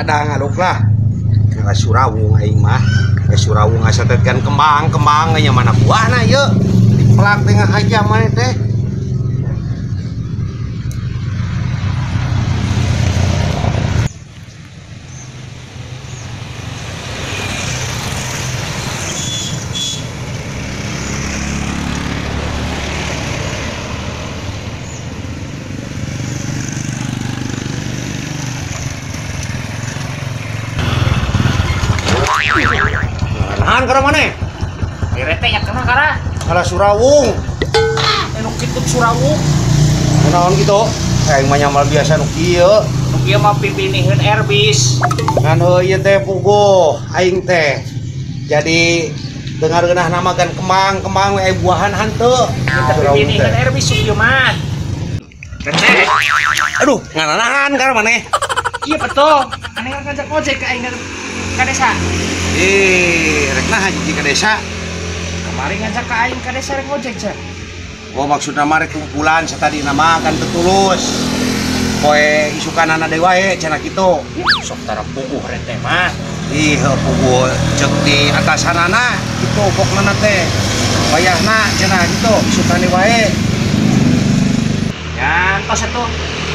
Kadang ngaduk lah. Ngala surawung aing mah. Surawung asa teh kan kembang-kembang nya mana buahna ieu. Dipelak tengah aja maneh teh. Nahan kara maneh? Direte nya kena kara. Kala surawung. Nu kitu surawung. Kunaon kitu? Aing mah nyamal biasa nu kieu. Nu kieu mah pipiniheun erbis. Ngan heuh ieu teh puguh aing teh. Jadi dengar geunah nama kan kembang-kembang we buahan hanteu. Pipiniheun erbis kieu mah. Rete. Aduh, ngananahan kara maneh. Iya betul. Aneh ngajak ojek ka aing ka desa. Rek naha jiji ka desa? Kemarin ngajak ka aing ka desa rek ojek cenah. Oh maksudna mah rek kumpulan satadina mah kan teu tulus. Poe isukanana deui wae cenah kitu. Sok tara puguh rete mah. Ih puguh ceuk di atasanana kitu pokna teh. Wayahna cenah kitu isukan deui wae. Ya tos atuh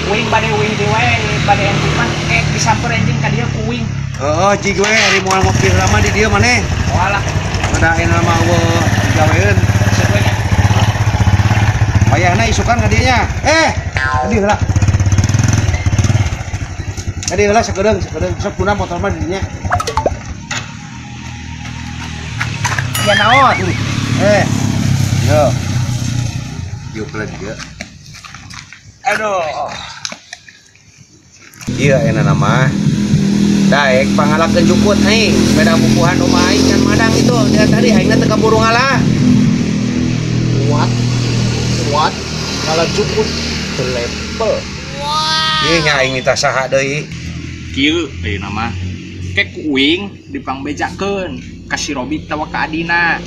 uing bade uing deui wae bade enjing mah disamper enjing ka dieu ku uing. Heeh, jig we ari moal ngopi lama di dieu maneh. Moal lah. Ngadain lama eueuh digaweun. Seueur nya. Wayahna isukan ka dieu nya. Ka dieu heula. Ka dieu heula sakedeung, sakedeung. Sok guna motor mah di dinya. Ya naon? Yo. Yuk lah dieu. Aduh. Ieu enak mah. Daek pangalakeun jukut aing, sepeda bubuhan rumah aing can madang itu. Dia tadi aingna teu kaburu ngalah. Kuat. Kuat ngalah jukut telepel. Wow. Ieu nya aing minta saha deui. Kieu ayeuna mah. Ke ku uing dipangbejakeun ka si Robi tawa ka Adina.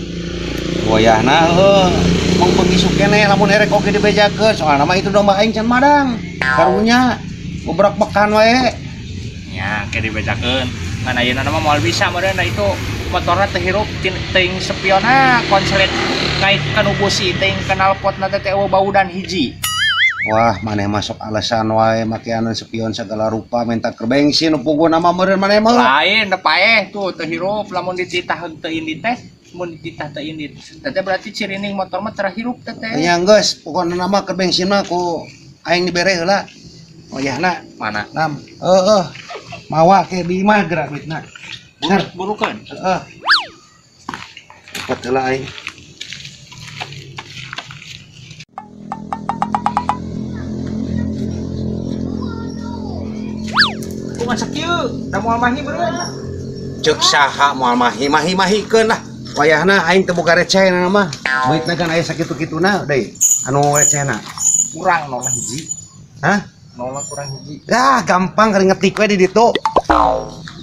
Wayahna heuh, mong pengisuk keneh lamun erek oge dibejakeun, soalna mah itu domba aing can madang. Karunya gobrak bekan wae. Ya, kayak dibejakeun. Ngan ayeuna mah moal bisa meureun da itu motorna teu hirup teuing spionna konslet ngait kanu busi teuing knalpotna teh eueuh baudan hiji. Wah, maneh masuk alasan wae makeanan spion segala rupa minta keur bensin nu puguhna mah meureun maneh mah. Lain da paeh tuh teu hirup lamun dititah teu indit teh, mun dititah teu indit. Teh berarti cirining motor mah teu hirup teh teh. Nya geus, pokona mah keur bensin mah ku aing dibere heula. Wayahna mana? Nam. Heeh. Mawa ke di imah gerak duitna. Bener, burukeun. Heeh. Cepet heula aing. Kumaha sakieu? Da moal mahi beureun. Ceuk saha moal mahi, mahi-mahikeun lah. Wayahna aing teu boga recehna mah. Duitna kan aya sakitu-kituna deui. Anu recehna kurang nol hiji. Hah? Nolnya kurang hiji. Lah gampang kali ngetik we di ditu.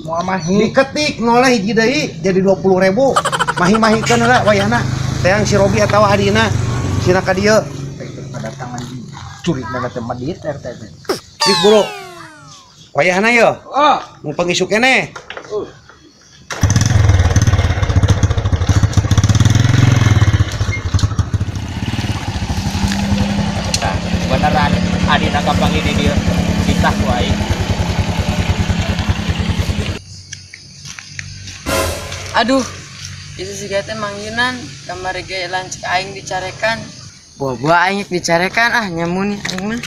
Moal mahi. Diketik nolnya hiji deui jadi 20.000. Mahi-mahikeun heula wayahna. Teang si Robi atawa adina sina ka dieu. Kedatangan curigna teh medit RT teh. Dik buru. Wayahna ye. Heeh. Mun pengisuk keneh. Nah, beneran adina kapanggih di dieu. Ditah ku aing. Aduh, itu si teh mangginan kamari ge lanceuk aing dicarekan. Buah-buah aing dicarekan ah nyamun aing mah.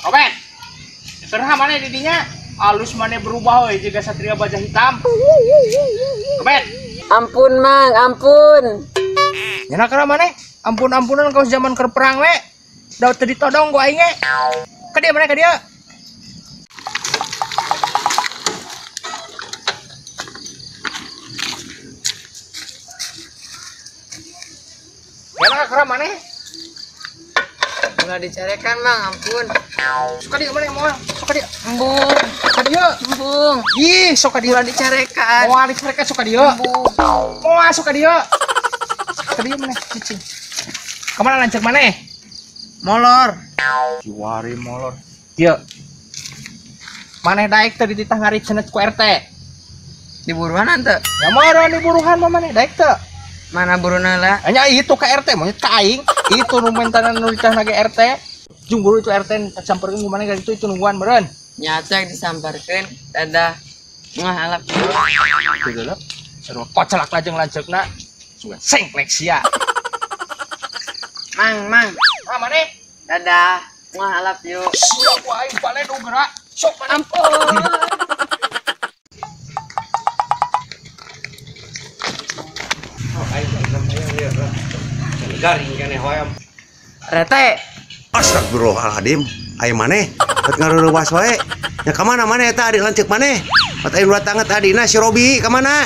Robert, serah maneh di dinya? Alus maneh berubah we jiga satria baja hitam. Robert. Ampun mang, ampun. Nyana kara maneh? Ampun-ampunan kau zaman keur perang we. Da teu ditodong ku aing ge. Ka dieu maneh ka dieu. Nyana kara maneh? Ulah dicarekan mang, ampun. Suka dia maneh moal, suka dia. Embung, suka dia. Embung. Ih, suka dia. Ulah dicarekan. Moal dicarekan suka dia. Embung. Moal suka dia. Suka dia maneh cicing. Kemana lanceuk maneh? Molor. Kiwari molor. Ieu. Maneh daek teh dititah ngarit cenah ku RT. Diburuan teu? Ya meureun diburuhan mah maneh daek teu? Mana buruna lah? Nya itu ka RT monyet ka aing. Itu nu mentana nu dititah ge RT. Jung buru itu RT samperkeun ku maneh ka ditu itu nungguan meureun. Nya teh disamperkeun dadah. Ngah alap. Teu geuleuh. Sarua kocelak lajeng lanceukna. Sugan sengklek sia. Mang, mang. Ah maneh? Dadah. Ngah alap yuk. Sia ku aing baledo geura. Sok maneh. Ampun. Garing keneh hoyam. Rete. Astagfirullahaladzim. Aya maneh bet ngareurewas wae. Nya ka mana maneh eta adik lanceuk maneh? Pat aya nu datanget adina si Robi ka mana?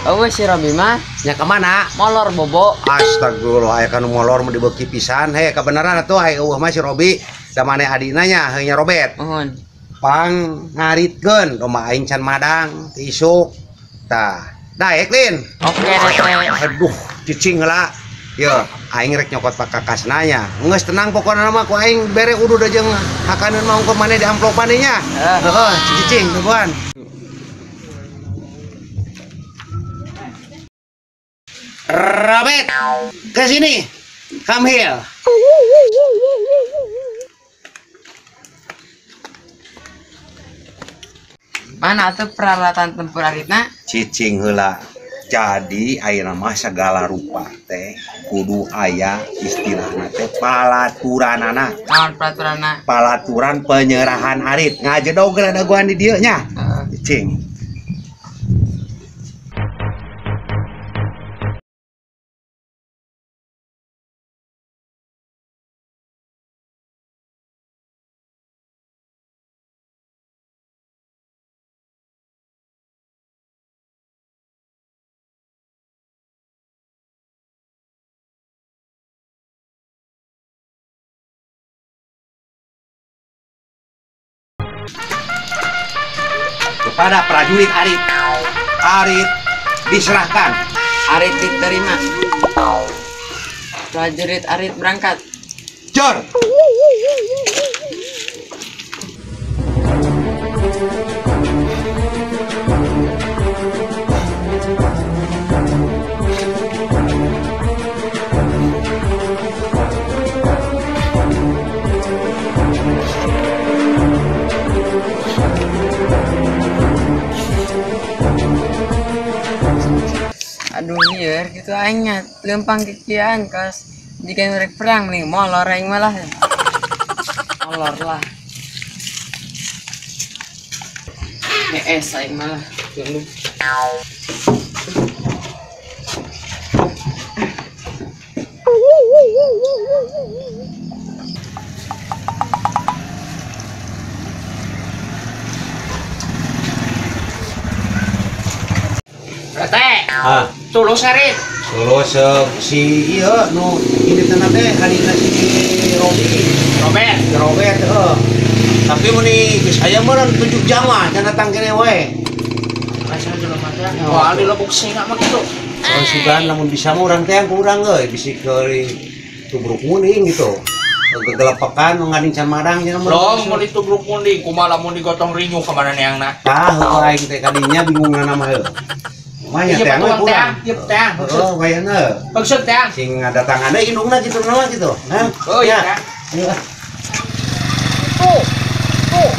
Eueuh si Robi mah nya ka mana? Molor bobo. Astagfirullah aya kanu molor mah dibeuki pisan. He kabeneran atuh aya eueuh mah si Robi. Da maneh adina nya heuh nya Robet. Nuhun. Pang ngaritkeun domba aing can madang ti isuk. Tah, daek lin. Oke rete. Aduh, cicing heula. Yo, aing rek nyokot pakakasna nya. Geus tenang pokona mah ku aing bere udud jeung hakaneun mah ungkeun maneh di amplopan nya. Heeh, cicing tungguan. Robet, ke sini. Come here. Mana atuh peralatan tempur aritna? Cicing heula. Jadi ayeuna mah segala rupa teh kudu aya istilahna teh palaturanana. Naon palaturanna? Palaturan penyerahan arit. Ngajedog geura dagoan di dieu nya. Cicing. Kepada prajurit arit, arit diserahkan, arit diterima, prajurit arit berangkat. Jor. Aduh lieur gitu aingnya lempang kikian kas jika mereka perang nih molor aing malah molor lah es aing malah tunggu. Rete. Tulus arit. Tulus si ieu nu ini teh adina si Robi. Robert. Robert heuh. Tapi mun geus aya meureun 7 jam mah can datang kene wae. Asa jelema teh. Wah, di lobok singa mah kitu. Oh, sugan lamun bisa mah urang teh kurang euy bisi keuri tubruk munding gitu. Gegelepekan ngading can madang cenah mah. Long mun ditubruk munding kumaha lamun digotong rinyuh ka mana neangna. Tah heuh aing teh kadinya bingungna mah heuh. Maya teh kurang. Ieu teh. Oh, wayana. Maksud teh. Sing ngadatangan deui indungna kitu naon kitu. Hah? Oh iya. Tuh. Tuh.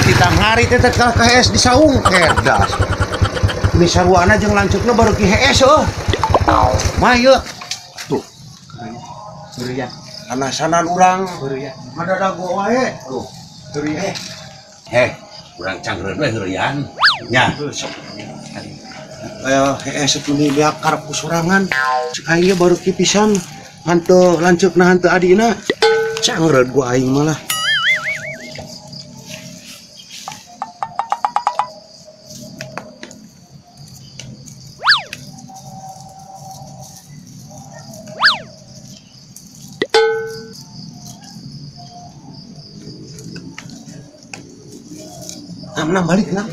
Ditang hari teh kalah ka hees di saung cerdas. Ini saruana jeung lanceukna baru ki hees heuh. Mah ieu. Tuh. Heureuyah. Anasanan urang. Heureuyah. Madadago wae. Tuh. Heureuyah. Heh, urang cangreun we heureuyan. Nya. Heeh satuni beak karep ku sorangan. Cek aing ge baru ki pisan. Hanteu lanceukna hanteu adina. Cangreun ku aing malah. Enam balik enam.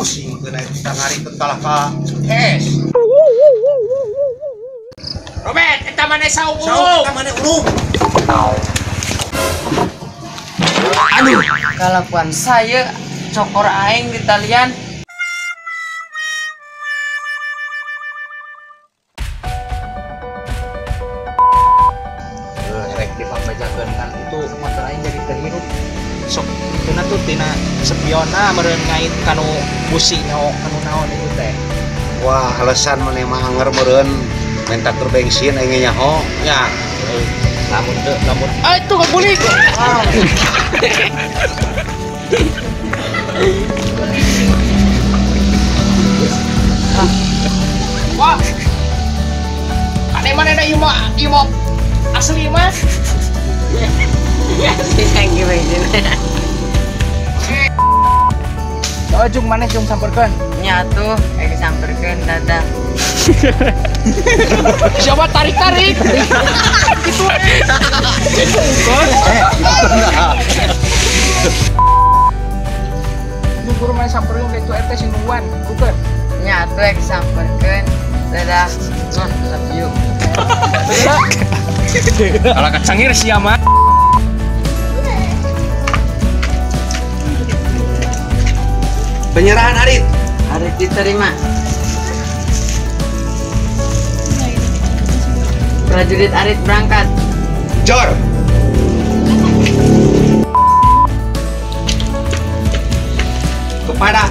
Pusing kena kita ngarikeun kalah ka es. Robert, eta maneh saung. Saung eta maneh ulung. Aduh, kalakuan saya cokor aing di talian. Rek dipangbajakeun kan itu motor aing jadi terhirup. Sok tuna tuh tina sepiona meureun ngait kanu busi nyaho kanu naon itu teh. Wah, alasan maneh mah anger meureun menta keur bensin aing nyaho nya. Lamun teu lamun ah itu kagulik. Wah. Ane mana da ieu mah asli mah. Si tangki bensin. Oh, jung maneh jung samperkeun. Nya atuh, rek samperkeun dadah. Siapa tarik-tarik? Gitu. Jung guru maneh samperkeun ka itu RT sing nungguan, bukan? Nya atuh rek samperkeun. Dadah. Nah, love you. Kalau kacangir sia mah. Penyerahan Arit. Arit diterima. Prajurit Arit berangkat. Jor. Kepada